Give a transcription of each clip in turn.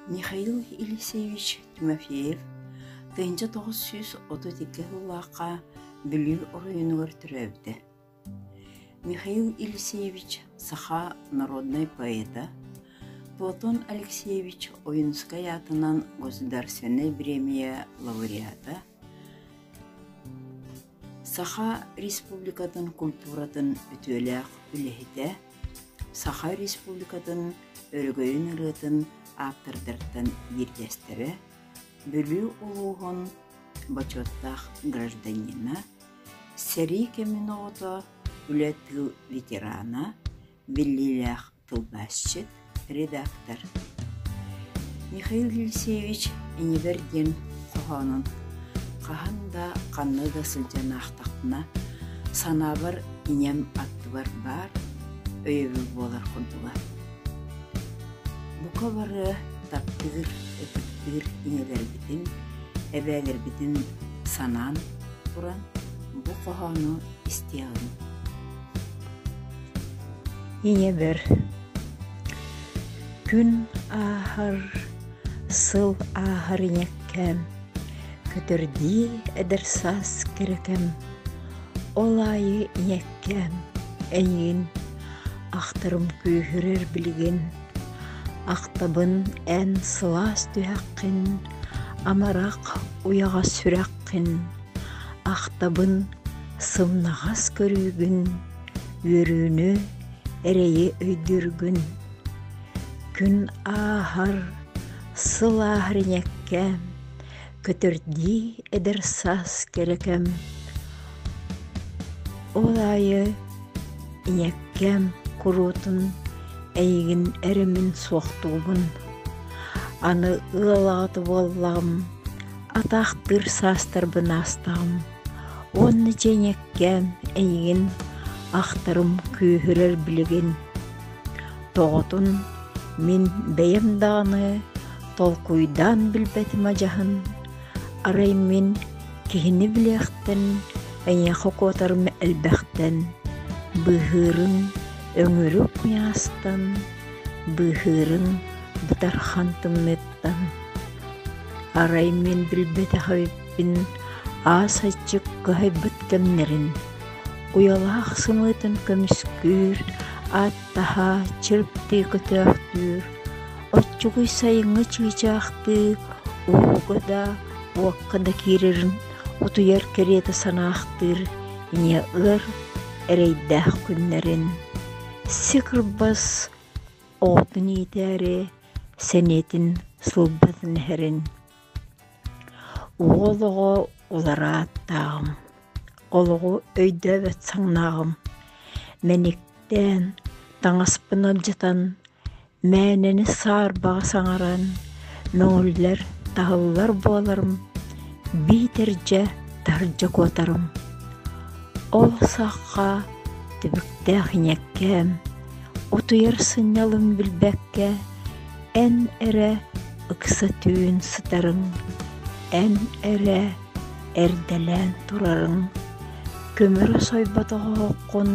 Михаил Елисеевич Тимофеев 1932 сыллаахха Бүлүү оройуонугар төрөөбүтэ. Михаил Елисеевич саха народнай поэта, Платон Алексеевич Ойунскай аатынан Государственнай бириэмийэ лауреата, Саха Республикатын культуратын үтүөлээх үлэһитэ, Саха Республикатын өрөгөйүн ырыатын ааптардарыттан биирдэстэрэ, Бүлүү улууһун бочуоттаах гражданина, сэрии кэмин оҕото, үлэ-тыыл ветерана, биллиилээх тылбаасчыт, редактор. Михаил Елисеевич «Инибэр» диэн хоһоонун хаһан да ханна да сылдьан аахтахпына, санаабар ийэм аттыбар баар, өйөбүл буолар курдуга. Бука бары таптыыр, ытыктыыр ийэлэрбитин, эбээлэрбитин санаан туран бу хоһоону истиэҕиҥ. Ийэбэр Күн ааһар, сыл ааһар ийэккэм, Көтөрдүү эдэр саас кэрэкэм, Ол аайы ийэккэм, эйигин Ахтарым күүһүрэр билигин, Ахтабын эн сылаас түһэххин, Амарах уйаҕас сүрэххин, Ахтабын сымнаҕас көрүүгүн, Үөрүүнү, эрэйи өйдүүргүн. Күн ааһар, сыл ааһар ийэккэм, Көтөрдүү эдэр саас кэрэкэм. Ол аайы ийэккэм куруутун эйигин эрэ мин суохтуубун. Аны ыал аҕата буоллаҕым, атаахтыыр саастарбын аастаҕым уонна дьэ ийэккэм эйигин ахтарым күүһүрэр билигин. Тоҕотун мин бэйэм даҕаны толкуйдаан билбэтим адьаһын, арай мин киһини билиэхтэн, эйиэхэ куотарым элбэхтэн, быыһыырыҥ өҥүрүк куйаастан, быыһыырыҥ бытархан тымныыттан. Арай мин билбэтэх эбиппин аас аччык кыһайбыт кэмнэрин, уйалаах сымыытын көмүскүүр, ааттаһа чырыптыы көтөөхтүүр, оччугуй сайыҥҥы чыычаахтыы ууга да, уокка да киирэрин утуйар кэриэтэ санаахтыыр ийэ ыар эрэйдээх күннэрин. Си кырбас оҕотун иитээри сэниэтин сылбатын иһэрин. Уол оҕо уларааттааҕым, олоҕу өйдөөбөт саҥнааҕым, мэниктээн, таҥаспын алдьатан, мээнэни саарбаҕа саҥаран, мөҥүллэр, таһыллар буоларым, биитэр дьэ таһырдьа куотарым. Ол сахха түбүктээх ийэккээм, утуйар сынньалым билбэккэ, эн эрэ ыкса түүн сытарыҥ, эн эрэ эрдэлээн турарыҥ, көмөрө сойботох оһоххун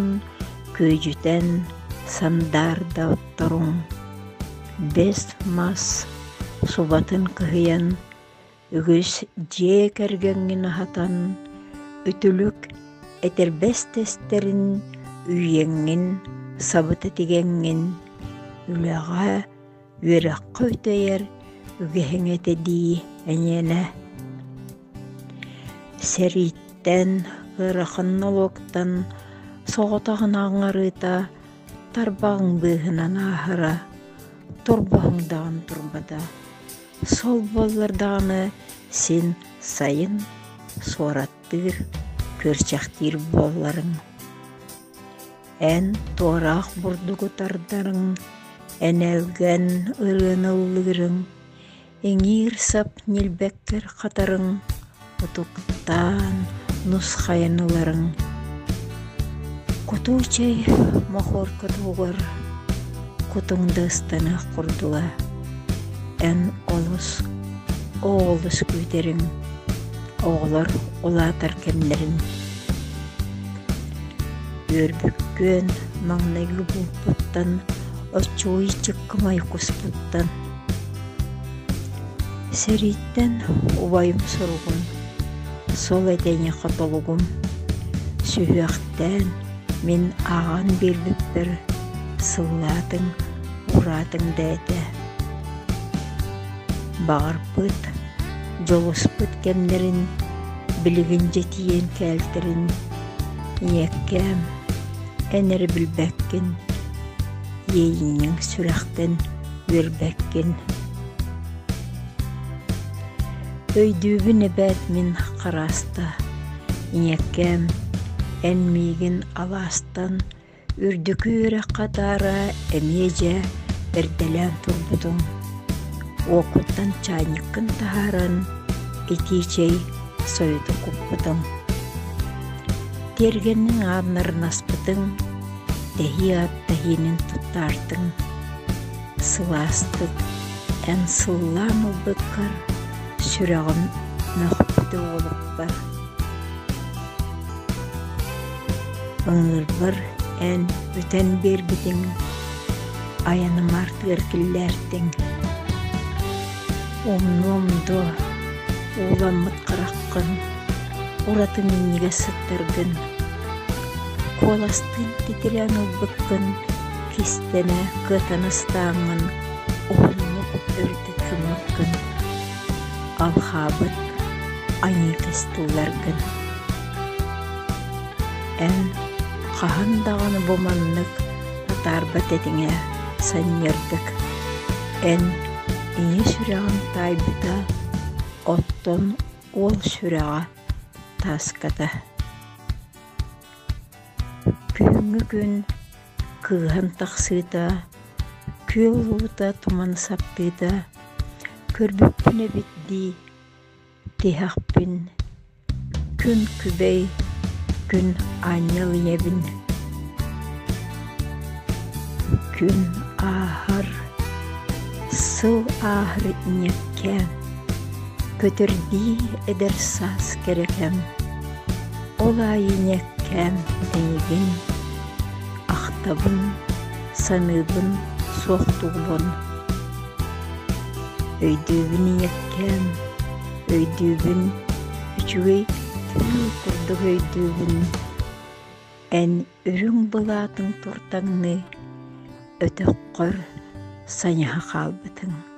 күөдьүтэн сандаарда отторуҥ, бэс мас субатын кыһыйан, үгүс дьиэ кэргэҥҥин аһатан, үтүлүк этэрбэс тэстэрин үүйэҥҥин сабыта тигэҥҥин, үлэҕэ үөрэххэ үтэйэр үгэһиҥ этэ дии эйиэнэ. Сэрииттэн, ыарахан нолуоктан соҕотоҕун аҥарыыта тарбаҕыҥ быыһынан ааһара, торбоһуҥ даҕаны турбата. Сол буоллар даҕаны син сайын суораттыыр, күөрчэхтиир буолларыҥ. Эн туораах бурдугу тардарыҥ, энэлгэн ырыаны ыллыырыҥ, иҥиир сап ньилбэккэр хатарыҥ, утуктаан нусхайан ыларыҥ. Кутуу чэй мохуорка туһугар кутуҥ да ыстаныах курдуга, эн олус, олус күүтэриҥ. Оҕолор улаатар кэмнэрин Үөрбүккүөн маҥнайгы булпуттан, оччугуй чыккымай куспуттан Сэрииттэн убайым суругун, сол этэйиэхэ толугум, сүһүөхтээн мин ааҕан биэрбиппэр сыллаатыҥ, ураатыҥ да этэ. Баҕарбыт, дьолуспут кэмнэрин билигин дьэ тиийэн кээлтэрин ийэккээм, эн эрэ билбэккин, иэйиинньэҥ сүрэхтэн үөрбэккин. Өйдүүбүн эбээт мин харааста, ийэккээм, эн миигин алаастан Үрдүкү үөрэххэ атаара эмиэ дьэ эрдэлээн турбутуҥ, уоккуттан чаанньыккын таһааран итии чэй сойута куппутуҥ, тиэргэниҥ ааннарын аспытыҥ, тэһии ат тэһиинин туттаартыҥ, сылаастык эн сыллаан ылбыккар сүрэҕим мөхпүтэ уолукпар. Ыҥыырбар эн бүтэн биэрбитиҥ, айаным артыгар киллэртиҥ. Умнуом дуо, ууламмыт хараххын, ураты минньигэс сыттаргын, куоластыын титирээн ылбыккын, кистэнэ кыатана ыстааҥҥын уһуннук өрүтэ гыммыккын. Алхаабыт айыы тылларгын. Эн хаһан даҕаны бу маннык атаарбат этиҥ ээ, санньыардык. Эн ийэ сүрэҕин таайбыта, оттон уол сүрэҕэ тааската. Күһүҥҥү күн кыыһан тахсыыта, күөл уута туман саптыыта, көрбүппүн эбит дии, тиһэхпин, күн күбэй, күн аанньал ийэбин. Күн ааһар, сыл ааһар ийэккээм, көтөрдии эдэр саас кэрэкэм, ол аайы ийэккээм эйигин ахтабын, саныыбын, суохтуубун. Өйдүүбүн ийэккээм, өйдүүбүн, үчүгэй түүл курдук өйдүүбүн. Эн үрүҥ былаатыҥ туртаҥныы, өтөххөр сайыһа хаалбытыҥ.